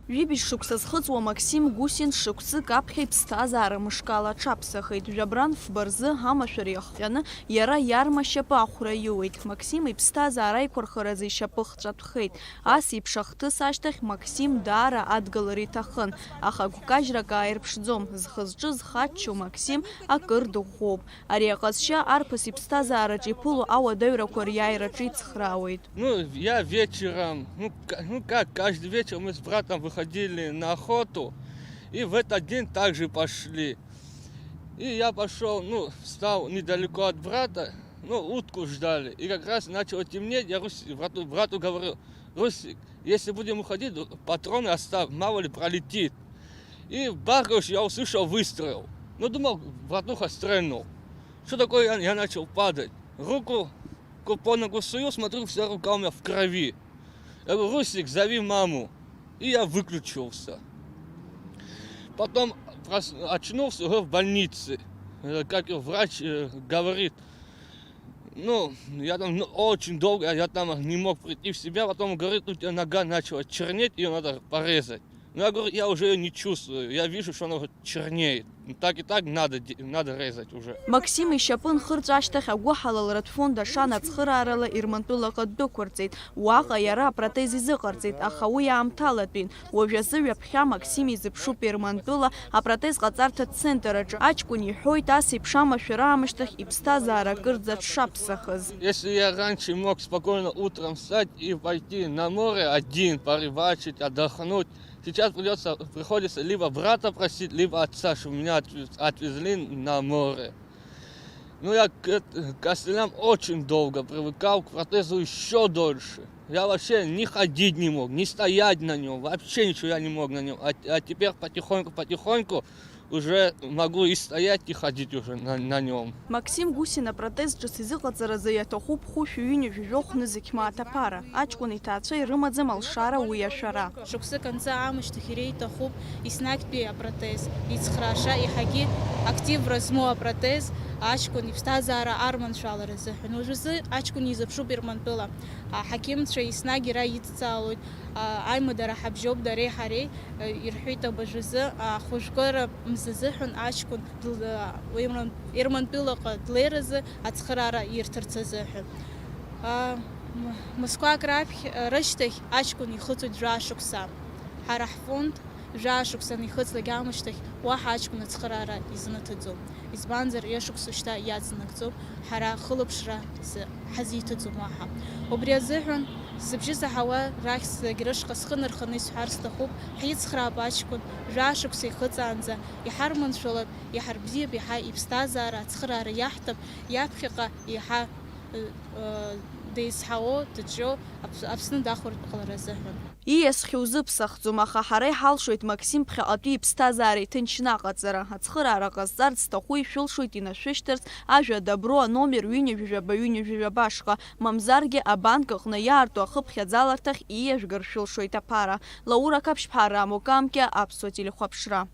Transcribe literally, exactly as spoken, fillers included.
Ҩыбжь шықәса зхыҵуа Максим Гусин шықәсык аԥхьа иԥсҭазаара мышкала аҽаԥсахеит. Жәабран фба рзы амашәыр иахҟьаны иара иарма шьапы ахәра иуеит. Максим иԥсҭазаара аиқәырхаразы ишьапы хҵәатәхеит. Ас еиԥш ахҭыс ашьҭахь Максим даара адгылара иҭахын, аха гәкажьрак ааирԥшӡом. Зхы-зҿы зхаччо Максим акыр дыӷәӷәоуп. Ари аҟазшьа арԥыс иԥсҭазаараҿы иԥыло ауадаҩрақәа риааираҿы ицхраауеит. Ну, я вечером, ну, ка-, ну как, каждый вечер мы с братом выходили на охоту, и в этот день также пошли. И я пошёл, ну, встал недалеко от брата, ну, утку ждали. И как раз начало темнеть, я Рус-, брату, брату говорю: «Русик, если будем уходить, патроны оставь, мало ли пролетит». И бах, короче, я услышал выстрел. Ну, думал, братуха стрельнул. Что такое? Я, я начал падать. Руку ко-, по ногу сую, смотрю, вся рука у меня в крови. Я говорю: «Русик, зови маму». И я выключился. Потом прос-, очнулся уже в больнице. Э, как и врач, э, говорит, ну, я там, ну, очень долго, я там не мог прийти в себя. Потом, говорит, у тебя нога начала чернеть, её надо порезать. Ну, я говорю, я уже её не чувствую, я вижу, что она уже чернеет. Ну, так и так надо де-, надо резать уже. Максим ишьапы нхырҵәа ашьҭахь агәыҳалалратә фонд Ашана ацхыраарала Ермантәылаҟа ддәықәырҵеит. Уаҟа иара апротез изыҟарҵеит, аха уи аамҭалатәин. Уажәазы ҩаԥхьа Максим изыԥшуп Ермантәыла апротез ҟаҵарҭа центр аҿы. Аҷкәын иҳәоит, ас еиԥш амашәыр аамышьҭахь иԥсҭазаара акырӡа дшаԥсахыз. Если я раньше мог спокойно утром встать и пойти на море один, порыбачить, отдохнуть, сейчас придётся, приходится либо брата просить, либо отца, чтобы меня отвез-, отвезли на море. Ну, я к эт-, к костылям очень долго привыкал, к протезу ещё дольше. Я вообще ни ходить не мог, ни стоять на нём, вообще ничего я не мог на нём. А, а теперь потихоньку, потихоньку уже могу и стоять, и ходить уже на, на нём. Максим Гусин апротез ҿыц изыҟаҵаразы иаҭахуп хәышәи ҩынҩажәи жәохә нызқь мааҭ аԥара. Аҷкәын иҭаацәа ирымаӡам алшара уи ашәара. Шықәсык анҵы аамышьҭахь иреиҭахуп еснагьтәи апротез ицхрааша, еиҳагьы активра змоу апротез аҷкәын иԥсҭазаара арманшәалара азыҳәан. Уажәазы аҷкәын изыԥшуп Ермантәыла. Аҳақьымцәа еснагь иара идҵаалоит, а, аимадара ҳабжьоуп дареи ҳареи, э, ирҳәеит абыржәазы, а, хәыжәкыра мзазыҳәан аҷкәын дл-, а, Ерман-, Ермантәылаҟа длеиразы ацхыраара ирҭарц азыҳәан. А, м-, мызқәак раԥхь, а, рышьҭахь аҷкәын ихыҵуеит жәаа шықәса. Ҳара ҳфонд жәаа шықәса анихыҵлак аамышьҭахь уаҳа аҷкәын ацхыраара изнаҭаӡом. Избанзар, ҩышықәса шьҭа иаҵанакӡом, ҳара хылаԥшра ҳзы-, ҳазиҭаӡом уаҳа. Убри азыҳәан, сыбжьы заҳауа рахь зегь рышҟа схы нарханы исҳәар сҭахуп, ҳицхраап аҷкәын, жәаа шықәса ихыҵаанӡа, иҳарманшәалап, иҳарбзиап, иаҳа иԥсҭазаара ацхыраара иаҳҭап, иаԥхьаҟа иаҳа, ы, ы, деизҳауоу, дыҿиоу Аԥс-, Аԥсны дахәартә ҟалара азыҳәан. Ииасхьоу узыԥсахӡом, аха ҳара иҳалшоит Максим ԥхьаҟатәи иԥсҭазаара иҭынчны аҟаҵара. Ацхыраара ҟазҵарц зҭаху ишәылшоит инашәышьҭырц ажәа «Добро» аномер ҩынҩажәи жәаба ҩынҩажәи жәаба ашҟа, мамзаргьы абанк аҟны иаарту ахыԥхьаӡаларҭахь ииажәгар шәылшоит аԥара. Лаура Қаԥшьԥҳа, Рамо Камкьа, Аԥсуа телехәаԥшра.